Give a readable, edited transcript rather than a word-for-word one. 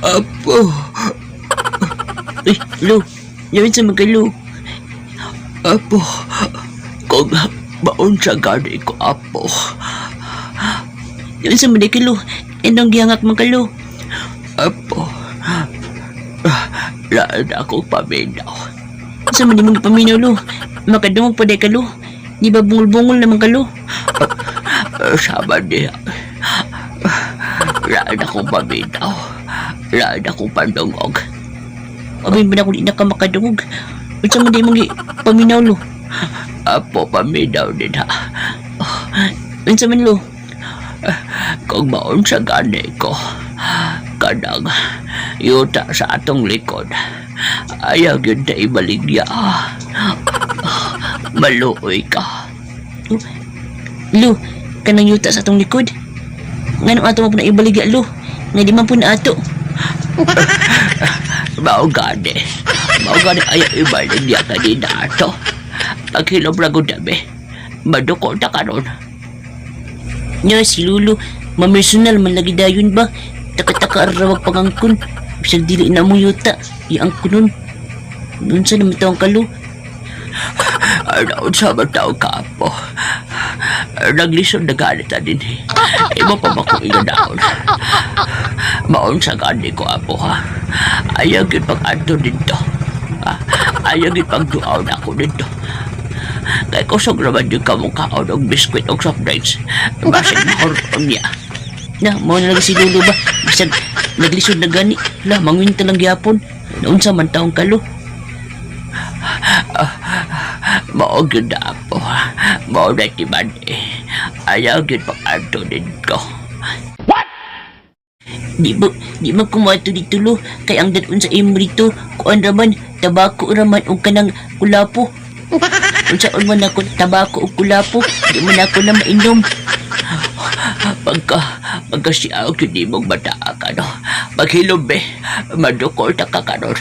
Apo. Uy, Lo, yun sa mga Lo. Apo. Kung maunsa gani ko, apo. Yun sa mga kilo. Endong gihangak mga kalo. Apo. Lain akong paminaw. Sa man di mga paminaw, Lo. Makadungog pa day kalo. Di ba bungol-bungol naman kalo? Sama niya. Lain akong paminaw. Lain akong pandungog. Abay ba na kung di na ka makadungog? Unsa man di mga paminaw, Lo? Apo, paminaw din ha. Unsa man, Lo? Kung maunsa gani ko, kanang yuta sa atong likod, ayaw yun na ibaligya. Maluoy ka. Lo, kanang yuta sa atong likod. Ngano ato mo po na ibaligya, Lo? Nga di man po na ato. Mao gani. Mao gani ayaw ibaligya ka din na ato. Paghilom ra gud dami. Maduko ta karon. Nya si Lolo, mamersonal man lagi dayon ba? Taka-taka arawag pangangkon. Bisag dili na mo yuta, iangkon nun. Unsa naman tawang kalo? Ano sa tao ka po? Naglisod na ganit na din eh. Iba pa ba kong iganaon? Maon sa gani ko, apo ha. Ayaw yun pag-anto dito. Ah, ayaw yun pagduaw na ako dito. Kay kusog naman yung kamukhaon og biskwit og soft drinks. Basig mahurong niya. Na, mao na lagi si Lolo ba? Bisag naglisod na gani. La, mangwinta lang gyapon. Naunsa man taong kalo? Mao gyud na, apo. Mao na timan eh. Ayaw yun pag-anto dito. Di ba kumato dito, Lo? Kay ang dadon sa imo dito, kuan raman, tabako raman og kanang kulapo. Unsaon man ako tabako og kulapo, di man ako na mainom. Pagka, pagka siya ang hindi mong mataa ka, no? Paghilom eh, madukol ta ka karon.